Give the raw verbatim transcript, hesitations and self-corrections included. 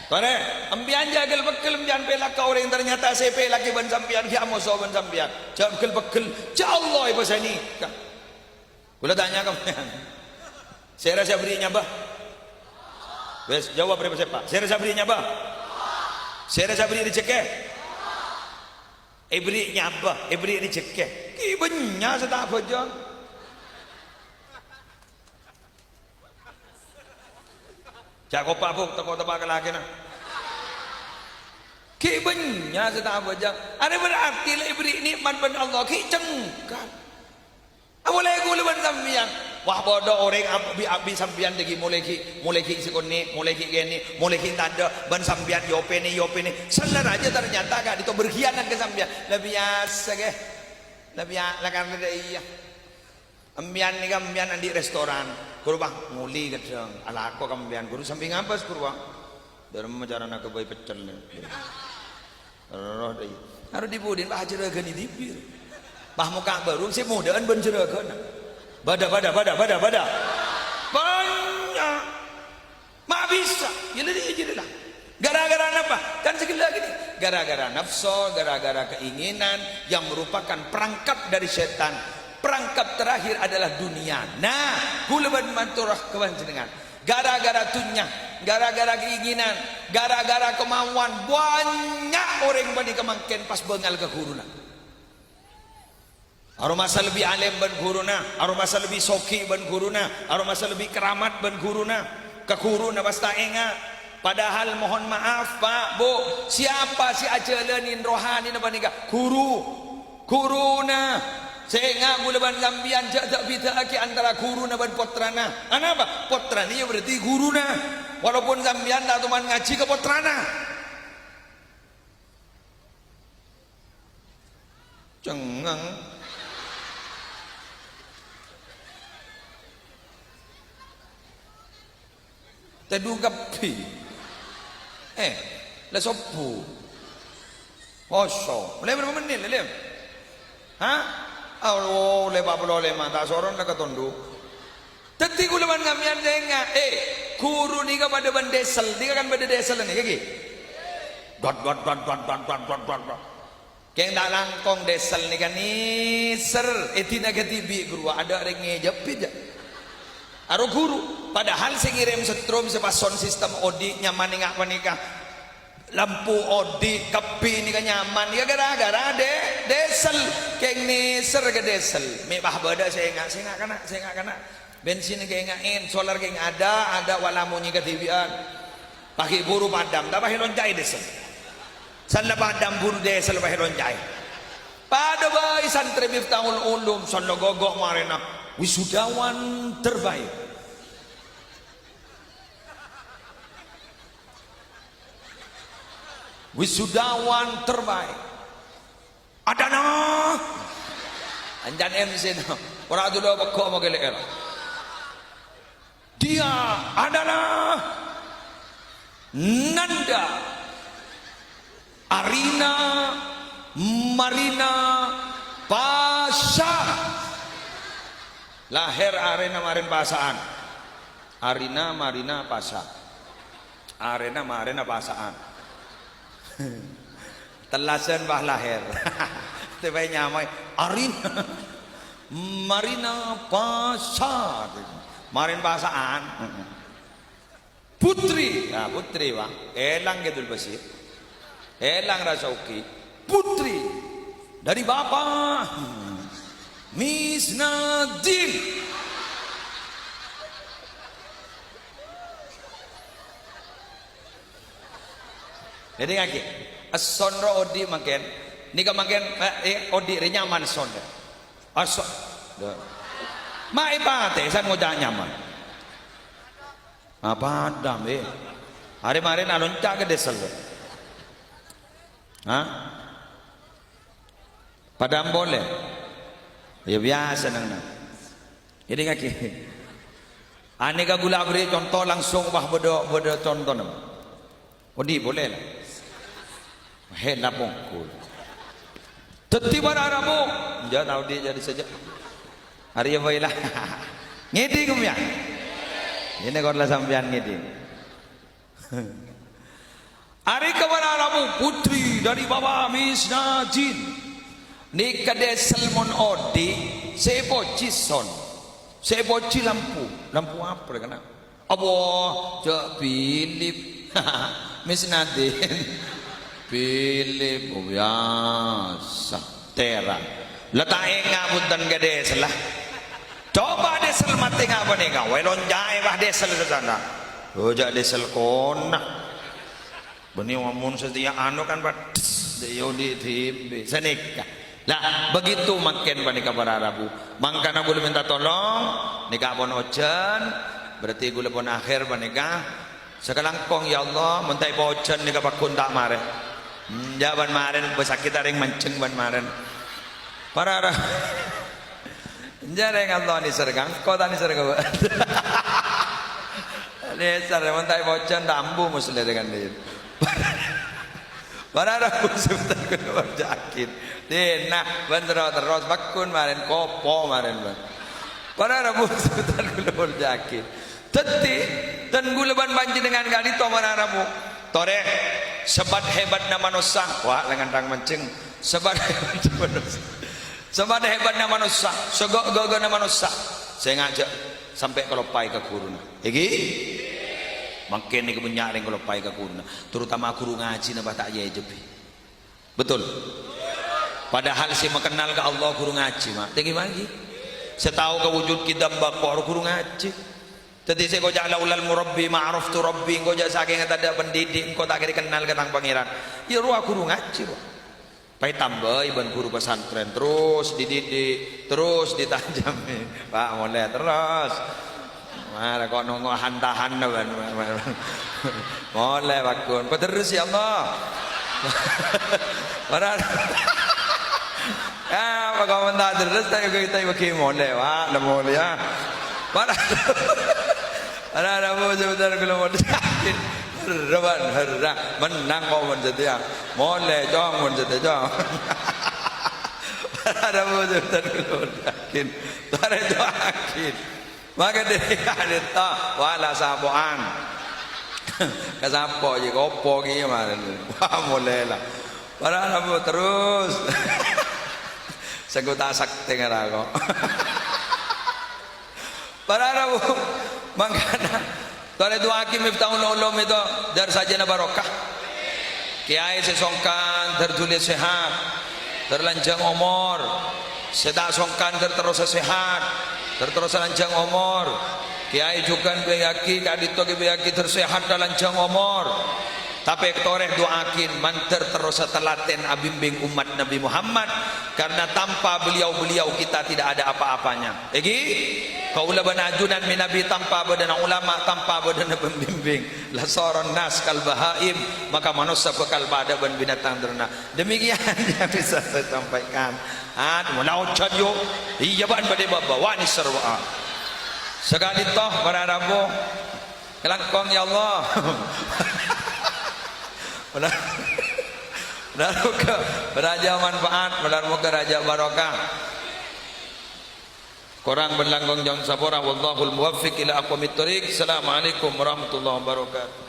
Torè, empèyan jâ' ghel-peggel, empèyan pèlak ka orèng, ternyata sè èpèlakè bân sampèyan ghi' amoso bân sampèyan. Jâ' ghel-peggel, jâ' Allah èpasènè. Ka-, kaulâ tanya ka empèyan. Sè arassa èberri' nyabâ? Wes, jawab rè, sapa? Sè arassa èberri' nyabâ? Sè arassa èberri' rejekkè? Èberri' nyabâ, èberri' rejekkè. Ghi' bânnya' sè ta' abhâjâng. Jâ' kopa', Bu, tako' teppa' ka lakèna. Ghi' bânnya' sè ta' abhâjâng. Arèya berarti la èberri' nè'mat bân Allah, ghi' cengkal. Amolè kaulâ bân sampèyan. Wah, bâdâ orèng ab-, bi-, abi sampèyan dâggi' molè ghi', molè ghi' sè konè', molè ghi' kènè', molè ghi' tadâ', bân sampèyan yopènè, yopènè. Sella rajâ ternyata ka'dinto berkhianat ka sampèyan. La biyasa, ghi. La biya-, la karna dâ' iyâ. Empèyan nèka empèyan andi' restoran. Ghuru, Pak, ngolè kadhâng. Alako ka empèyan, Ghuru, sampè' ngabâs, Ghuru, Pak? Dâremma carana ghâbây peccel nè. Roh dâi. Aro dhi-budhina, Pak, jârâghânè dhibi'. Pak, mokka' bhâru sè modâ'ân bân jârâghâna. Bâdâ, bâdâ, bâdâ, bâdâ, bâdâ. Bânnya'. Ma' bisa. Iyâ, la, iyâ, iyâ, la. Gara-gara napa? Kan sè ghellâ' ghi. Gara-gara nafsu, gara-gara keinginan yang merupakan perangkap dari setan. Perangkap terakhir adalah dunia. Nah, kaulâ bân mator ka panjhennengngan. Gara-gara dunnya, gara-gara keinginan, gara-gara kemauan, bânnya' orèng panèka mangkèn pas bângal ka ghuruna. Aromasa lebbi alèm bân ghuruna, aromasa lebbi soghi bân ghuruna, aromasa lebbi keramat bân ghuruna. Ka ghuruna pas ta' enga'. Padahal, mohon maaf, Pak, Bu, siapa sè ajhâlâni rohanina panèka? Ghuru. Ghuruna. Sè enga' kaulâ bân sampèyan jâ' dâ'-bidâ'âghi antara ghuruna bân pottrana. Anapa? Pottrana iyâ berarti ghuruna. Walaupun sampèyan ta' toman ngajhi ka pottrana. Cengngeng. Tèdung kabbhi. Eh, la sobbhu. Poso. Lè bârâmpa mennit, lè? Hah? Oh, lè pa' polo lèma', ta' soron la katondhu. Dhâddhi kaulâ bân sampèyan sè enga', eh, ghuru nèka padâ bân diesel, nèka kan padâ diesel nèka, ghi? Dot, dot, dot. Kèng ta' langkong diesel nèka nèser, èdina kadhibi' ghuru, adâ' rèng ngèjâbbhi jâ. Aro ghuru, padahal sè ngèrèm setrum, sè pas sound system odi' nyaman enga' panèka. Lampu odi', kabbhi nèka nyaman, ya gara-gara de-, diesel. Kèng nèser ka diesel. Mè' pas bâdâ sè enga', sè enga' kana', sè enga' kana'. Bensin kèng enga', solar kèng adâ', adâ' wala monyè kadhibi'ân. Paghi' buru padâm, ta' pas èlonca'è diesel. Sella padâm buru diesel pas èlonca'è. Padâ bhâi santrè Miftahul Ulum, sella ghâgâ' marèna wisudawan terbaik. Wisudawan terbaik. Adana. Ancan M C no. Ora dulu peggo' mau gele'er. Dia adalah Nanda Arina Marina Pasha. Lahir arèna marèn pasa'an. Arina Marina Pasha. Arèna marèn pasa'an. Tellasan pas lahir. Tèbâ nyamaè Arina. Marina Pasha. Marèn pasa'an. Putri. Nah, putri, Pak. Èlang Kidul Basir. Èlang rasa oke. Putri dari Bapak Misnadin. Jadi ngaki, esson ro odi' mangkèn. Nèka mangkèn, eh, eh, odi' rè nyaman esson. Aso-, ma' èpatè, san ngoca' nyaman. Apa dam, eh? Arè-marè nalonca' ka diesel. Hah? Padâ polè? Ya, biyasa nang-nang. Èdingngaghi. Anèka ghulâ aberri' conto langsung, wah, bâdâ, bâdâ contona. Odi' polè, la. He, la pongkul. Dhâddhi para rabu. Jâ' tao odi' jadi saja. Arèya bhâi, la. Ngèdhing, Om, ya? Ini kor la sampèyan ngèdhing. Arèka para rabu, putri dari Bapa Misnajin. Nèka dèsel mon odi', sè èpojhi son, sè èpojhi lampu. Lampu apa rè kana'? Apa? Jhâ' bilip. Misnadin. Bilip, oh, biyasa. Tèra. La ta' enga' bhunten ka dèsel, la. Coba dèsel matè nga' panèka. Wè, lonja'è, wah, dèsel sè sana. Oh, jhâ' dèsel kona. Bânnè ampon satèya anu kan, Pak. Dèyo di, di, di. Sanèka. Lah, begitu mangkèn panèka para rabu. Mangkana kaulâ minta tolong, nèka pon ojhân, berarti kaulâ pon akhèr panèka. Sakalangkong, ya Allah, mon ta' èpojhân nèka pagghun ta' marè. Hmm, ya, bân marèn, bâ sakèt arèng manjheng bân marèn. Para ra-, Enjâ' rèng Allah nèser ka engko' ta' nèser ka bâ'. Nèser, mon ta' èpojhân, ta' ambu mos lèrè kan, Din. Para rabu sebentar kaulâ pon yakin. Din, nah, bân terro-, terros, pagghun marèn, kopo marèn, bân. Para rabu sebentar kaulâ pon yakin. Dhâddhi, dân kaulâ bân panjhennengngan ka'dinto para rabu. Torè, sebat-hebatna manossa. Wah, lengan tang manjheng. Sebat-hebatna manossa. Sebat-hebatna manossa. Sego'-gogo'na manossa. Sènga' jhâ' sampè' kaloppaè ka ghuruna. Èngghi? Mangkèn nèka bânnya' rèng kaloppaè ka ghuruna. Terutama ghuru ngajhina, Pak, ta' iyâ èjhâbbhi. Betul. Padahal sè makennal ka Allah ghuru ngajhi, Mak. Tèngghi manggi. Sè tao ka wujud kidam bâkor ghuru ngajhi. Dhâddhi sè ngoca' laulal murabbi ma araftu rabbi, engko' jhâ' sakènga tadâ' pendidik, engko' ta' kèra kennal ka tang Pangèran. Iyâ rowa ghuru ngajhi, Pak. Pas ètambâi bân ghuru pesantren, terros dididik, terros ditajamè. Pak, molè terros. Mara kok nongo han-tahanna bân, bân, bân. Molè, pagghun. Paderres, ya Allah. Para, ya, apa kok mon ta' derres, ta' èbâghi, ta' èbâghi molè, Pak. Napa molè, ya. Para, para rabu sebentar kaulâ pon yakin. Herra, bân, herra. Mennang kok mon satèya. Molè, Cong, mon satèya, Cong. Para rabu sebentar kaulâ pon yakin. Torè du'aakin. Maka dâri ka'dinto, wala sapo'an. Kasapo jiyâ, kopo kèya marèn. Wah, molè la. Para rabu terros. Sengko' ta' saktè ngara kok. Para rabu, mangkana. Torè du'aaghi Miftahul Ulum itu, dâr sajjhâna barokah. Kèyaè sè songkan, dâr dhuli sehat, dâr lanjhâng omor. Sè ta' songkan, dâr terrosa sehat, dâr terrosa lanjhâng omor. Kèyaè jhughân bhâi aghi, ka'dinto ghi bhâi aghi, dâr sehat dâr lanjhâng omor. Tapè torè du'aaghi, mandhâr terrosa telaten abimbing ommat Nabi Muhammad, karena tanpa beliau-beliau kita tidak ada apa-apanya. Èngghi, kaulâ bân ajunan mènabi tanpa bâdâna ulama, tanpa bâdâna pembimbing, la saran nas kal bahaim, maka manossa bhâkal padâ bân binatang ternak. Demikian yang bisa saya sampaikan. Ah, mola ojhân, yo. Iyâ, bân bâdâ bâbâ, wani sarwa. Saka'dinto para rabu. Kalangkong, ya Allah. Mola, mola moga rajâ manfaat, mola moga rajâ barokah. Korang bân langkong jhân sapora, wallahul muwaffiq ila aqwamit thoriq. Assalamualaikum warahmatullahi wabarakatuh.